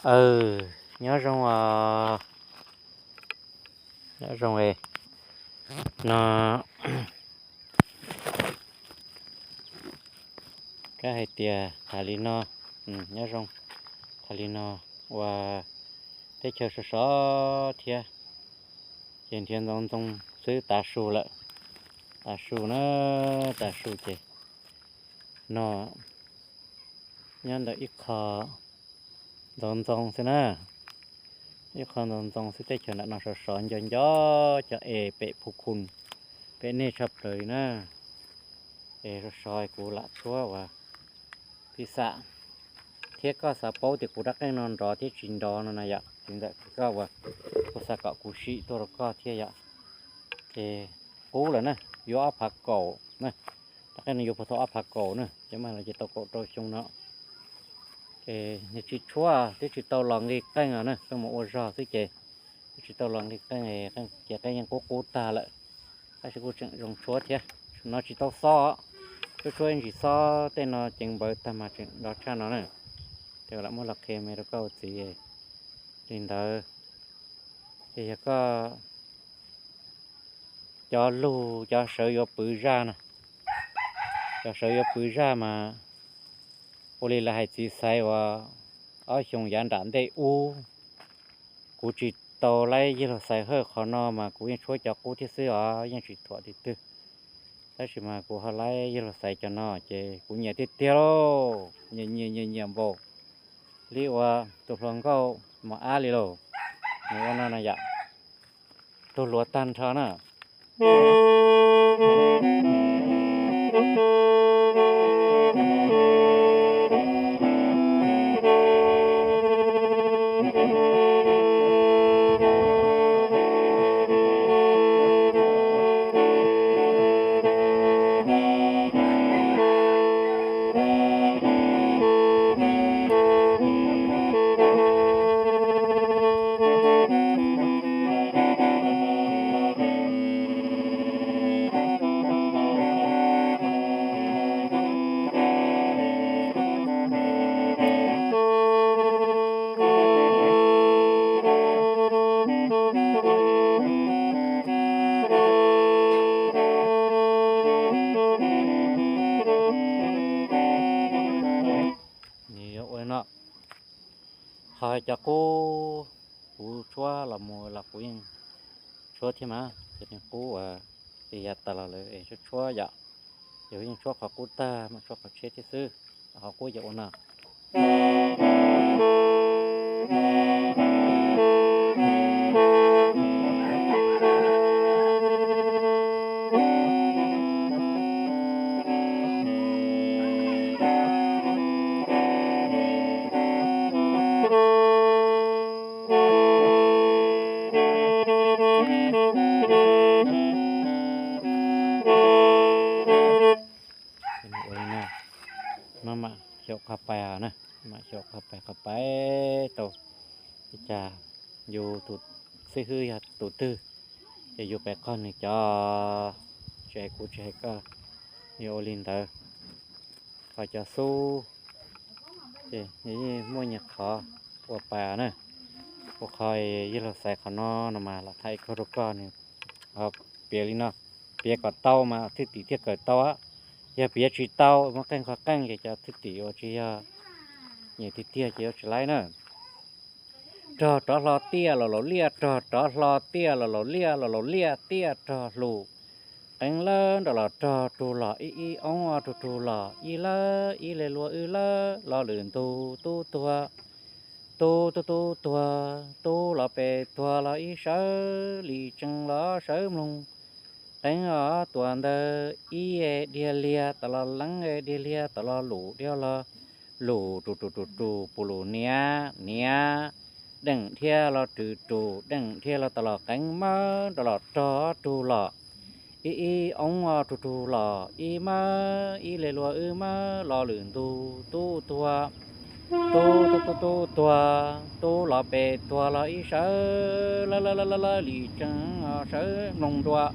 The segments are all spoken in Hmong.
Aw, nyob zoo os, nyob zoo es no kab hais tias tham li no, nyob zoo, tham li no uas teb chaws sov sov thiab ces nrhiav ntxoov ntxoo xwb tav su lawm, tav su na, tav su ces no nyob ntawm ib qho ntxoov ntxoo xwb na, ib qho ntxoov ntxoo xwb, teb chaws ntawm no sov sov nco nco cov es pem phu khu pem nej tshaj plaws li na. Es sov sov kuv lam tshuab uas piv xam thiab koj xav paub tias kuv rab qeej no nrov thiab tsis nrov no na yom, txiv ntxawm koj uas kuv xav kom kuv sim tuaj rau koj thiab yom. Ces qub lawm na, yuav ob phav kaum na, rab qeej no yuav puag thaum ob phav kaum na, ces mas los ces tau kaum rau xyoo no. Ces nws tsis tshuab, twb tsis tau los nqi qeej os na, qeej mus ua zog xwb ces twb tsis tau los nqi qeej, ces qeej yeej qub qub tag lawm, tab sis kuj tseem zoo tshuab thiab. No tsis tau xob, tshuab tshuab ntsis xob tej no ceev npawv tag mas tseem nrov tshaj no na. Ces lam muab los qhia me rau koj ua txiv li ntawd. Ces yog koj cov lug cov sawv yuav pw zaj no, cov sawv yuav pw zaj mas ua li lawv hais txiv xaiv uas ob xyoos yav nram ntej ub, kuv tsis tau laib yawg laug xaiv hawj qhov no mas kuv yeej tshuab cov qub thiab xwb os, yeej tsis thuam tim twg. Tab sis mas kuv ho laib yawg laug xaiv cov no ces kuv nyiam tiag tiag lauj, nyiam nyiam nyiam nyiam npaum li uas tus hluas nkauj mos ab li lauj. Nws ua no no yom, tug hluav tag nrho na. Nws yuav ua no, ho cov qub kuv tshuab los mus los kuv yeej tshuab thiab mas, ces qub uas li yav tas los lawm es tshuab tshuab yom, ces kuv yeej tshuab qhov qub tag mam tshuab qhov tsheb thiab xwb, qhov qub ces ua no. Ua li no, no mam xyaum qhov pais na, mam xyaum qhov pais, qhov pais tau, ua cas yus tus xib hwb yog tus twg, ces yus pais qog nws cov, tsis hais kuv tsis hais koj, yus ua li ntawd. Qhov cov xub ces nws yeej muaj nyias qhov ua pais na. Ua qhov yawg laug xaiv qhov no no mas lam thaij ib qho rau koj, nws piav li no, piav kom tau mas thwj tim thiaj kawm tau. Yog piav tsis tau, muaj qeej qhov qeej ces cov thwj tim uas tsis yog nyiam tiag tiag ces yuav tsis laib na. Rog rov hlo tiaj los laus liaj, rog rov hlo tiaj los laus liaj, los laus liaj tiaj rog hlo. Qeeb lawb nram los rog rug los ib ib oob ob rug rug los ib lawb ib le luag wb lawb los lwm ntug tub tuag. Tub tub tub tuag, tub los pes tuag los ib sawv li tsees los sawv mloog. Qeeb os tuam ntawd ib e dhia liag tas los leeb e dhia liag tas los lus dhia los lus rus rus rus rus pus lus niav niav. Deem dhia los rus rus, deem dhia los tas los qeeb mawb nram los rog rug los ib ib oob ob rug rug los ib mawb ib le luag wb mawb los lwm ntug tub tuag. Tub tub tub tub tuag, tub los pes tuag los ib sawv lawb lawb lawb lawb li tsees sawv mloog dua.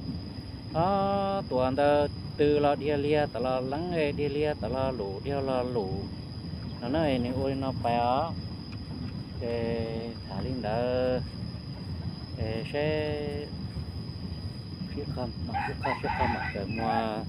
Ob tuam ntawd tw los dhia liag tas los leeb e dhia liag tas los lus dhia los lus. No na, nws ua li no pais os. Ces Seb, sib qho, sib qho mam kawm muag.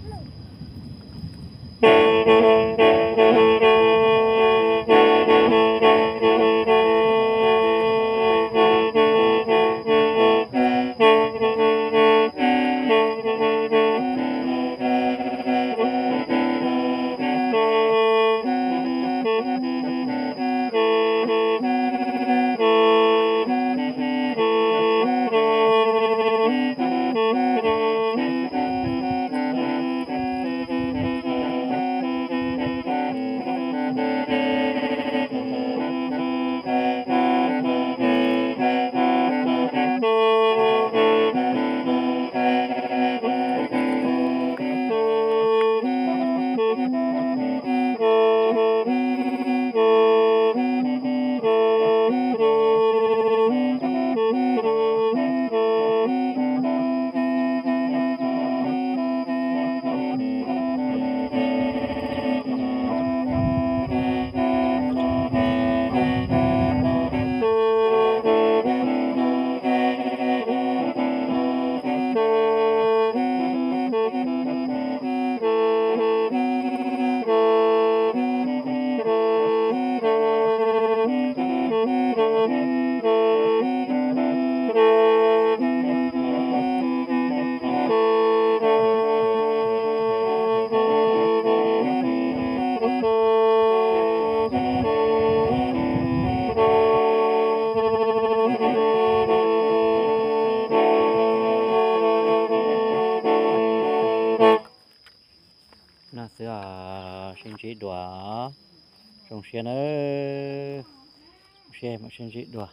No xwb os, sib ntsib dua. Zoo siab nawb. Zoo siab mam sib ntsib dua.